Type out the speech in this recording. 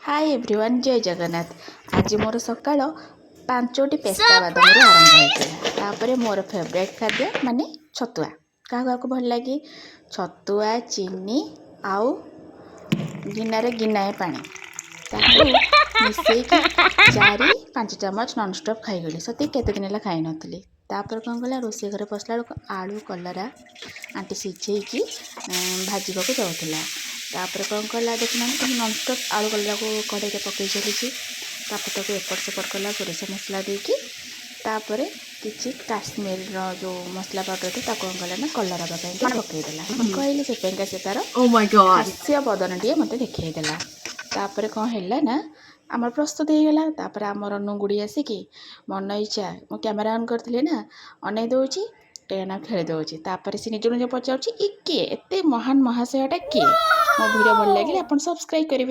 High everyone, ଜୟ ଜଗନ୍ନାଥ। ଆଜି ମୋର ସକାଳ ପାଞ୍ଚଟି ପେସ୍ତା ବାଦାମରୁ ଆରମ୍ଭ ହୋଇଥିଲା। ତାପରେ ମୋର ଫେଭରାଇଟ୍ ଖାଦ୍ୟ ମାନେ ଛତୁଆ। କାହାକୁ କାହାକୁ ଭଲ ଲାଗେ? ଛତୁଆ, ଚିନି ଆଉ ଗିନାରେ ଗିନାଏ ପାଣି, ତାକୁ ମିଶେଇକି 4-5 ଚାମଚ ନନଷ୍ଟପ୍ ଖାଇଗଲି। ସତେ କେତେ ଦିନ ହେଲା ଖାଇନଥିଲି। ତାପରେ କ'ଣ କଲା, ରୋଷେଇ ଘରେ ପଶିଲା ବେଳକୁ ଆଳୁ କଲରା ଆଣ୍ଟି ସିଝେଇକି ଭାଜିବାକୁ ଯାଉଥିଲା। ତାପରେ କ'ଣ କଲା ଦେଖୁନାହାନ୍ତି, ନନଷ୍ଟପ୍ ଆଳୁ କଲରାକୁ କଢ଼େଇରେ ପକେଇ ଚାଲିଛି। ତାପରେ ତାକୁ ଏପଟ ସେପଟ କଲା ସୋରିଷ ମସଲା ଦେଇକି। ତାପରେ କିଛି କାଶ୍ମୀରର ଯେଉଁ ମସଲା ପାଉଡ଼ର ଥାଏ, ତାକୁ କ'ଣ କଲା ନା କଲରା ପାଇଁକା ପକେଇଦେଲା। ମୁଁ କହିଲି, ସେଥିପାଇଁକା ସେ ତା'ର Oh my God. ହାସ୍ୟ ବଦନଟିଏ ମୋତେ ଦେଖେଇଦେଲା। ତାପରେ କ'ଣ ହେଲା ନା ଆମର ପ୍ରସ୍ତୁତ ହେଇଗଲା। ତାପରେ ଆମର ନୁଙ୍ଗୁଡ଼ି ଆସିକି ମନ ଇଚ୍ଛା, ମୁଁ କ୍ୟାମେରା ଅନ୍ କରିଥିଲି ନା, ଅନେଇ ଦେଉଛି, ଟେଣା ଖେଳି ଦେଉଛି। ତାପରେ ସେ ନିଜ ନିଜ ପଚାରୁଛି, "ଇ କିଏ? ଏତେ ମହାନ ମହାଶୟଟା କିଏ?" ମୋ ଭିଡ଼ିଓ ଭଲ ଲାଗିଲେ ଆପଣ ସବସ୍କ୍ରାଇବ୍ କରିବେ।